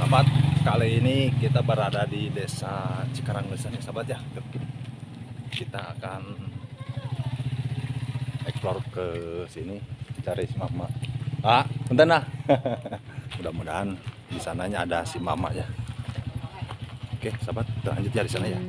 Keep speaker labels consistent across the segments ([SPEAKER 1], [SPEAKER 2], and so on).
[SPEAKER 1] Sahabat, kali ini kita berada di Desa Cikaranglesan ya sahabat ya. Kita akan explore ke sini cari si mama. Ah, bentar nah. Mudah-mudahan di sananya ada si mama ya. Oke, sahabat, kita lanjut ya di sana ya.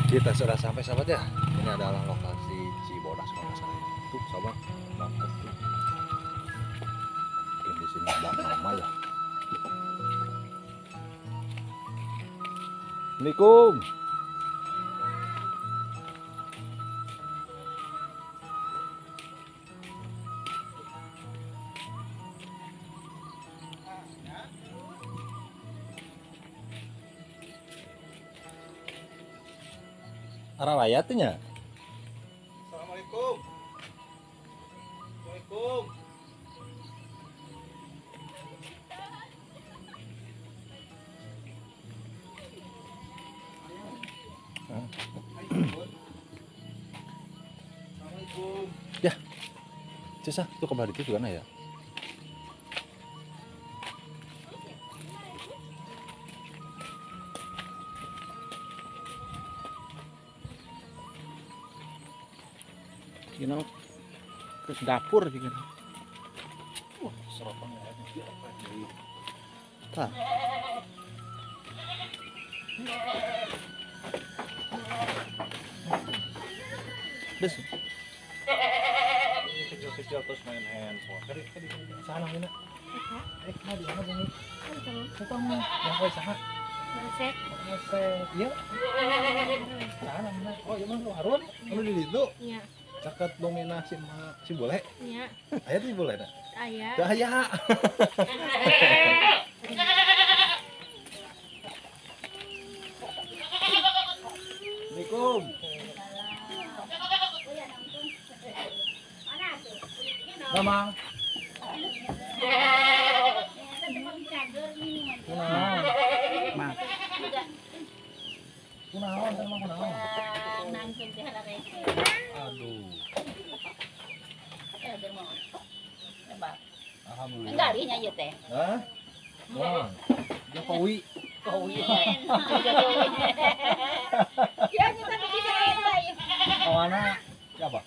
[SPEAKER 1] Kita sudah sampai sahabat ya. Ini adalah lokasi Cibodas kalau nggak salah. Tuh sahabat, mantap tuh. Mungkin di sini ada mama ya. Assalamualaikum. Arah layatnya. Assalamualaikum. Assalamualaikum. Assalamualaikum. Ya. Cesa, itu kabar itu juga ya.
[SPEAKER 2] You know, ke dapur juga.
[SPEAKER 1] Wah, seropan ya.
[SPEAKER 2] Tah. Des.
[SPEAKER 1] Kecil-kecil terus main handphone. Kadi sana mana? Eh, di mana bang? Tukang mah, yang kau saha?
[SPEAKER 3] Resep.
[SPEAKER 1] Resep. Iya. Sana mana? Oh, iya mah Harun. Anu di ditu.
[SPEAKER 3] Iya.
[SPEAKER 1] Caket domina si ma si boleh?
[SPEAKER 3] Iya.
[SPEAKER 1] Aya tuh si boleh dah?
[SPEAKER 3] Aya.
[SPEAKER 1] Aya. Assalamualaikum. Mama. Kunaon?
[SPEAKER 2] Ma.
[SPEAKER 1] Kunaon, emang kunaon? Aduh. Alhamdulillah.
[SPEAKER 4] Enggak rinya ieu teh.
[SPEAKER 1] Hah? Wah. Jokowi.
[SPEAKER 4] Jokowi. Ya kita bisa eta ieu.
[SPEAKER 1] Mana? Siapa?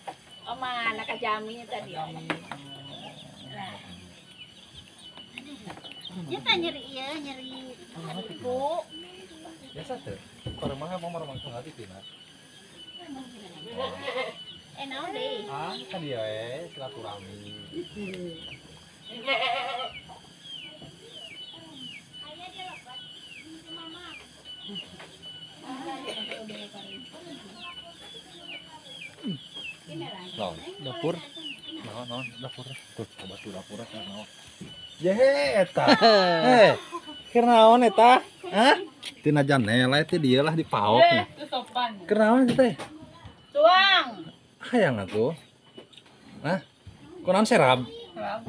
[SPEAKER 4] Oma anak jami tadi.
[SPEAKER 3] Kita nyeri ieu, nyeri buku.
[SPEAKER 1] Biasa tuh. Kalau mah mau marah hati tina.
[SPEAKER 3] Naon deui?
[SPEAKER 1] Ah, kan dia silaturahmi.
[SPEAKER 3] Aya dia lepat ke mama.
[SPEAKER 1] Naon? Dapur. Naon, naon dapur. Tuh, coba tuh dapur kan naon. Yehe eta. Eh, keur naon eta? Hah? Tina janela teh dia lah dipaok.
[SPEAKER 4] Itu sopan.
[SPEAKER 1] Keur naon teh?
[SPEAKER 4] Tuang.
[SPEAKER 1] Hayang atuh. Hah? Kunaon serab?
[SPEAKER 4] Serab.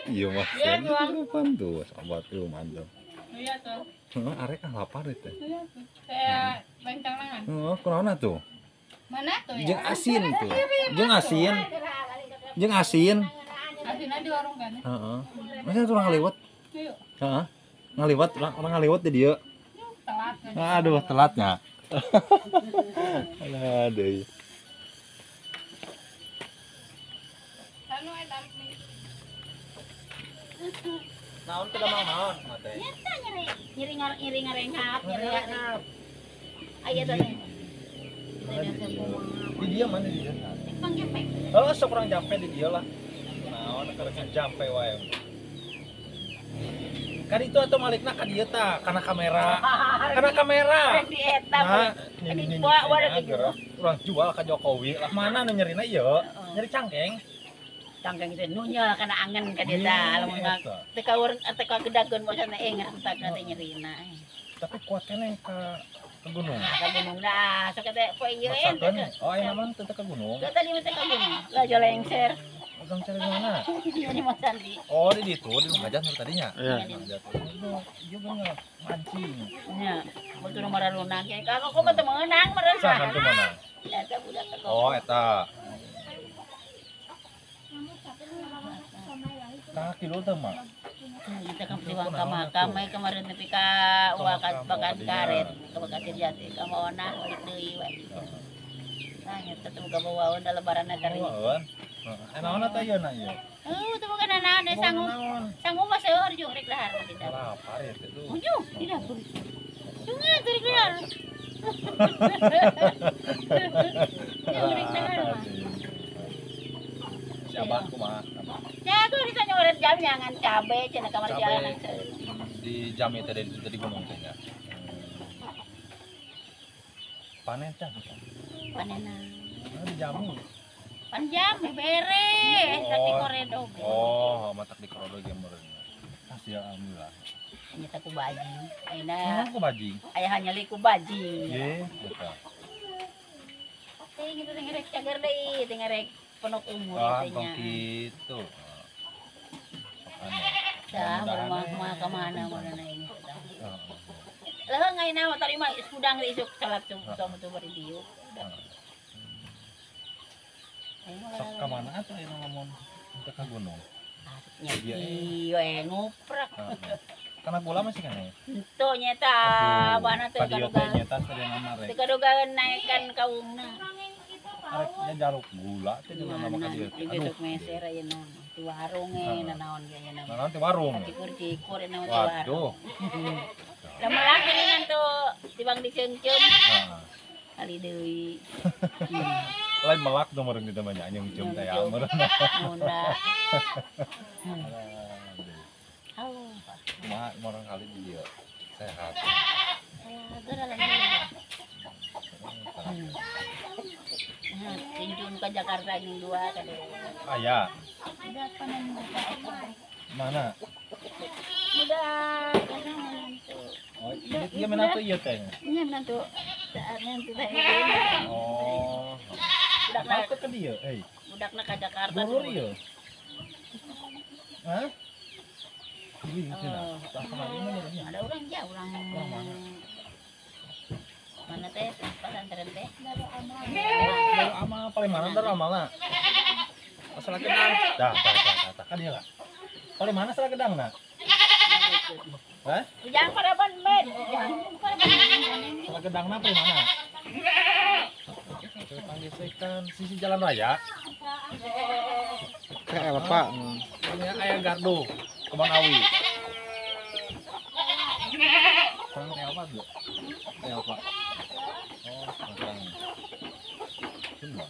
[SPEAKER 1] Iya mah.
[SPEAKER 4] Iya tuang.
[SPEAKER 1] Tuh, sahabat tuh mantap.
[SPEAKER 4] Iya tuh.
[SPEAKER 1] Heeh, arek ah lapar teh.
[SPEAKER 4] Iya tuh. Saya bencang tangan.
[SPEAKER 1] Heeh, kunaon atuh?
[SPEAKER 4] Mana tuh ya?
[SPEAKER 1] Jeung asin tuh. Jeung asin. Jeung asin.
[SPEAKER 4] Asinnya di warung kan?
[SPEAKER 1] Heeh. Masa tuh orang ngaliwet?
[SPEAKER 4] Iya.
[SPEAKER 1] Heeh. Ngaliwet, orang ngaliwet di dieu.
[SPEAKER 4] Telat.
[SPEAKER 1] Aduh, telatnya. Aduh.
[SPEAKER 4] Anu eta mi.
[SPEAKER 1] Naon teh damang naon mah teh?
[SPEAKER 3] Nyata nyeri nyeri ngarenghap, nyeri ngarenghap. Aya teh.
[SPEAKER 1] Di dia mana di dia?
[SPEAKER 3] Bang jampe.
[SPEAKER 1] Oh, sok urang jampe di dia lah. Naon keur jampe wae. Kan itu atau malikna ka dieu tah, kana kamera. Kana kamera.
[SPEAKER 3] Di eta.
[SPEAKER 1] Nah,
[SPEAKER 3] Di bawa
[SPEAKER 1] urang jual ka Jokowi lah. Mana nu nyerina ieu? Nyeri cangkeng.
[SPEAKER 3] Cangkeng teh nunya kana angen ka dieu tah. Lamun teu ka urang teu ka gedageun maksudna ngerentak teh nyerina.
[SPEAKER 1] Tapi kuat keneh ka gunung.
[SPEAKER 3] Ka gunung dah, sok teh poe ieu.
[SPEAKER 1] Oh, aya mah teu ka gunung.
[SPEAKER 3] Teu tadi mah teu ka gunung. Lah lengser.
[SPEAKER 1] Lengser di mana?
[SPEAKER 3] Di Mas Sandi.
[SPEAKER 1] Oh, di ditu, di Lumajang tadinya.
[SPEAKER 2] Iya.
[SPEAKER 1] Ieu bener mancing.
[SPEAKER 3] Nya, motor mararunang. Ka aku mah teu meunang meureun.
[SPEAKER 1] Saha teu meunang?
[SPEAKER 3] Eta budak teh.
[SPEAKER 1] Oh, eta. Tah kilo teh mah.
[SPEAKER 3] Kita kan siwang ka makam we kemarin nepi ka uakan bakan karet, ka bakan jati, ka maona balik deui we. Nah, nyata teh boga bawaon da lebaran teh.
[SPEAKER 1] Bawaon. Heeh. Naon teh ieu na ieu?
[SPEAKER 3] Heuh, teu boga nanaon sangu. Sangu mah seueur jeung rek dahar kita.
[SPEAKER 1] Lapar ya teh tuh.
[SPEAKER 3] Ujung di dapur. Junge teh rek dahar. Jeung rek dahar mah.
[SPEAKER 1] Si Abah kumaha?
[SPEAKER 3] Ya, aku bisa nyoret jam nyangan cabe cenah kamar jalan.
[SPEAKER 1] Di jam itu dari gunung teh nya. Panen cah.
[SPEAKER 3] Panenan.
[SPEAKER 1] Di jamu.
[SPEAKER 3] Pan jam beres, tapi koredo.
[SPEAKER 1] Oh, matak di koredo ge meureun. Hasil alhamdulillah.
[SPEAKER 3] Nya ku bajing. Ayeuna
[SPEAKER 1] ku bajing.
[SPEAKER 3] Aya hanyali ku bajing.
[SPEAKER 1] Ye, eta.
[SPEAKER 3] Teh kitu teh ngerek cager deui, teh ngerek ponok umur
[SPEAKER 1] teh
[SPEAKER 3] nya.
[SPEAKER 1] Ah, kitu.
[SPEAKER 3] Tah, mah ka mana mana ini. Leuheung ayeuna mah tadi mah hudang deui isuk salat subuh sama tuh bari dieu.
[SPEAKER 1] Sok ka mana atuh ayeuna lamun teu ka gunung?
[SPEAKER 3] Nya ieu we nguprak.
[SPEAKER 1] Kana gula masih kana?
[SPEAKER 3] Henteu nya eta abana teh kaduga. Teu kaduga naekan kaungna.
[SPEAKER 1] Arek nya jaluk gula teh jeung nama ka dieu.
[SPEAKER 3] Aduh, meser ayeuna di warung e nanaon ge ayeuna.
[SPEAKER 1] Nanaon di warung.
[SPEAKER 3] Cikur-cikur ayeuna di warung.
[SPEAKER 1] Waduh.
[SPEAKER 3] Lamun geuningan tuh tibang diceungceum. Heeh. Kali deui.
[SPEAKER 1] Lain melak tuh meureun kitu mah nya nyeungceum teh ya meureun.
[SPEAKER 3] Munda. Halo.
[SPEAKER 1] Kumaha meureun kali di dieu. Sehat.
[SPEAKER 3] Tinjun ke Jakarta ini dua tadi.
[SPEAKER 1] Aya. Mana?
[SPEAKER 3] Budak.
[SPEAKER 1] Oh, iya menantu ieu teh.
[SPEAKER 3] Iya menantu. Menantu teh.
[SPEAKER 1] Oh.
[SPEAKER 3] Budakna
[SPEAKER 1] ke dieu euy.
[SPEAKER 3] Budakna ka Jakarta.
[SPEAKER 1] Dulur ieu. Hah? Ieu cenah. Tah kemana meureun?
[SPEAKER 3] Ada orang jauh, orang
[SPEAKER 1] mana?
[SPEAKER 3] Mana teh pesantren teh?
[SPEAKER 1] Darul Amal paling mana Darul Amalna? Masalah gedang. Dah, dah, dah, dah. Kan dia lah. Paling mana salah gedang na? Hah?
[SPEAKER 3] Jangan paraban med. Jangan paraban.
[SPEAKER 1] Salah gedang na paling mana? Coba panggesekan sisi jalan raya.
[SPEAKER 2] Kayak apa?
[SPEAKER 1] Ini aya gardu Kebon Awi. Kurang teh apa, Bu? Teh apa? Oh, kurang. Semua.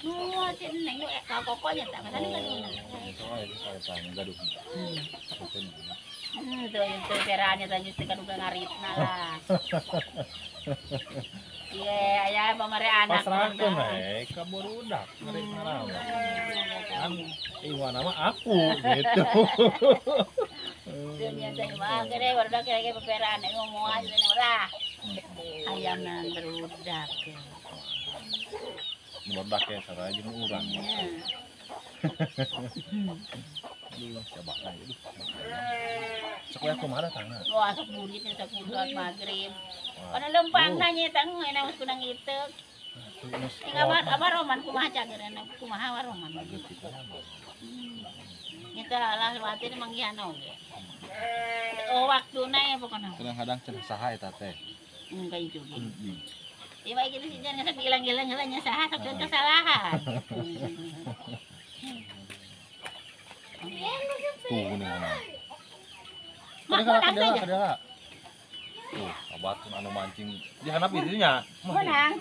[SPEAKER 3] Nuh, cek neng kokonya tak mana gaduhna.
[SPEAKER 1] Oh, itu gaduh.
[SPEAKER 3] Tuh itu peranya tadi teh kaduga ngaritna lah. Iya, aya pamare anak.
[SPEAKER 1] Pasrahkeun we ka burudak ngaritna rawa. Kan iwana mah aku gitu.
[SPEAKER 3] Dunia teh mah gede barudak kira-kira peperaan ngomong aja lah. Ayamna barudak.
[SPEAKER 1] Barudak ya sarua jeung urang. Aduh, coba lagi. Sok we kumaha datangna?
[SPEAKER 3] Wah, sok burit sok burit magrib. Kana lempangna nya eta ngeuna geus kunang iteuk. Ing amar roman kumaha cageurna kumaha waroman. Nyata lah watir manggihan oge. Oh waktuna ya pokona.
[SPEAKER 1] Kadang-kadang cenah saha eta teh.
[SPEAKER 3] Enggak itu. Iya baik itu sih jangan sok ilang-ilang heula nya saha sok kesalahan.
[SPEAKER 1] Tuh geuningan.
[SPEAKER 3] Menang saja.
[SPEAKER 1] Tuh, abatun anu mancing di handap itu nya.
[SPEAKER 3] Menang.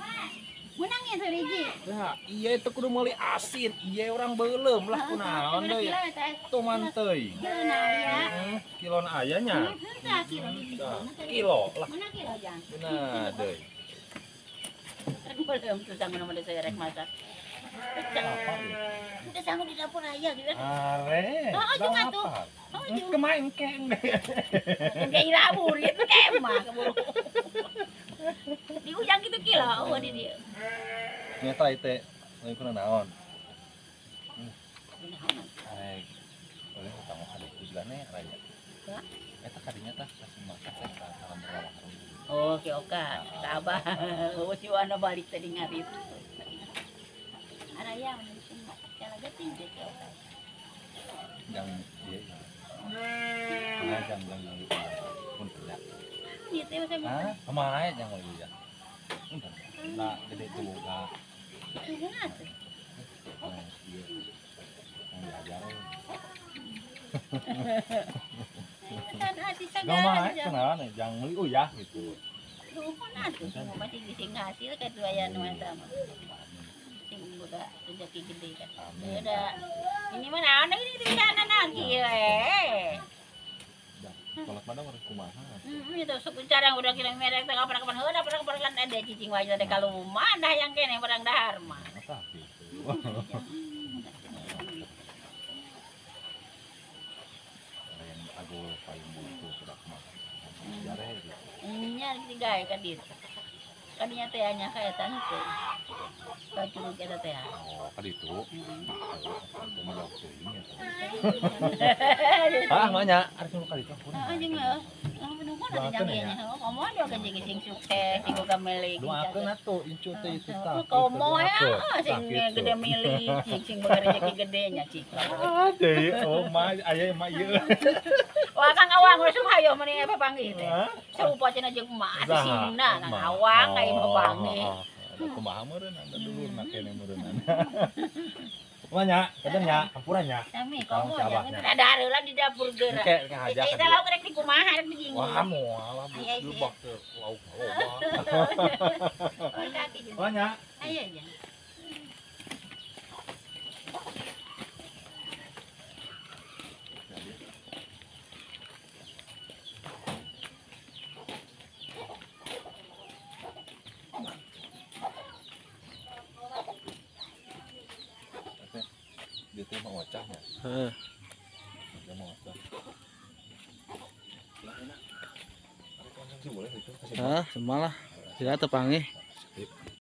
[SPEAKER 3] Menang ya seriji.
[SPEAKER 1] Nah, iya itu kudu meuli asin. Iya orang beuleum lah kunaon deui. Tuh manteuy. Kilo na aya nya. Kilo lah.
[SPEAKER 3] Mana kilo jang?
[SPEAKER 1] Nah, deui.
[SPEAKER 3] Rek beuleum tuh sangu nomor saya rek masak. Udah sanggup di dapur aja gitu.
[SPEAKER 1] Are.
[SPEAKER 3] Oh, juga tuh.
[SPEAKER 1] Kemain keng deh.
[SPEAKER 3] Kayak labur gitu kemah keburu. Di ujang gitu kilo, oh di dia.
[SPEAKER 1] Nyata itu, lain kuna naon. Ai, oleh utang ada kujlane raya. Eta kadinya tah kasih masak teh salam berlawak.
[SPEAKER 3] Oh, ki oka, tabah. Oh, si wana balik tadi ngarit. Araya menulis masak geting deh ki oka.
[SPEAKER 1] Jang dia. Nah, jang pun tidak.
[SPEAKER 3] Gitu ya,
[SPEAKER 1] ah, kemarin yang mau ya. Nah, gede tuh boga. Nah, iya. Yang diajar. Gak kenalan jangan beli oh ya gitu.
[SPEAKER 3] Lupa nanti semua masih bisa hasil kedua ya nuan sama. Sing boga rezeki gede kan. Udah. Ini mana ana ini bisa nanti eh.
[SPEAKER 1] Kolak mana harus kumaha.
[SPEAKER 3] Itu suku carang udah kira merek teh kapan-kapan heula kapan kan ada cicing wae teh kaluma dah yang kene barang dahar mah.
[SPEAKER 1] Masa gitu. Yang agul payung buku sudah kumaha. Jare gitu.
[SPEAKER 3] Nya digawe ka ditu. Kadinya teh nya ka eta teh. Ka curug eta teh.
[SPEAKER 1] Oh, ka ditu. Heeh, mah jauh teuing eta. Ah, mah nya arek nu ka ditu.
[SPEAKER 3] Heeh, jeung heuh. Nuhun atuh jang ieu nya. Komo dia ke jeung sing sukses sing boga milik.
[SPEAKER 1] Doakeun atuh incu teh itu tah.
[SPEAKER 3] Komo ya sing gede milik, sing boga rezeki gede nya cik.
[SPEAKER 1] Ah, deui oh mah aya mah ieu.
[SPEAKER 3] Wah, Kang Awang geus hayo meni papanggih teh. Sarupa cenah jeung emak singna Kang Awang ka ieu papanggih.
[SPEAKER 1] Kumaha meureun anda dulurna kene meureun. Kumanya, kadang nya, campuran nya.
[SPEAKER 3] Sami komo jangan ada heula di dapur geura. Kita lauk rek di kumaha rek di
[SPEAKER 1] Wah, moal lah lebak teh lauk loba. Kumanya.
[SPEAKER 3] Ayo ya.
[SPEAKER 1] Dia tuh mau ocahnya.
[SPEAKER 2] Heeh.
[SPEAKER 1] Dia mau ocah. Lah enak. Ada konsumsi boleh itu.
[SPEAKER 2] Hah, semalah. Tidak terpanggih.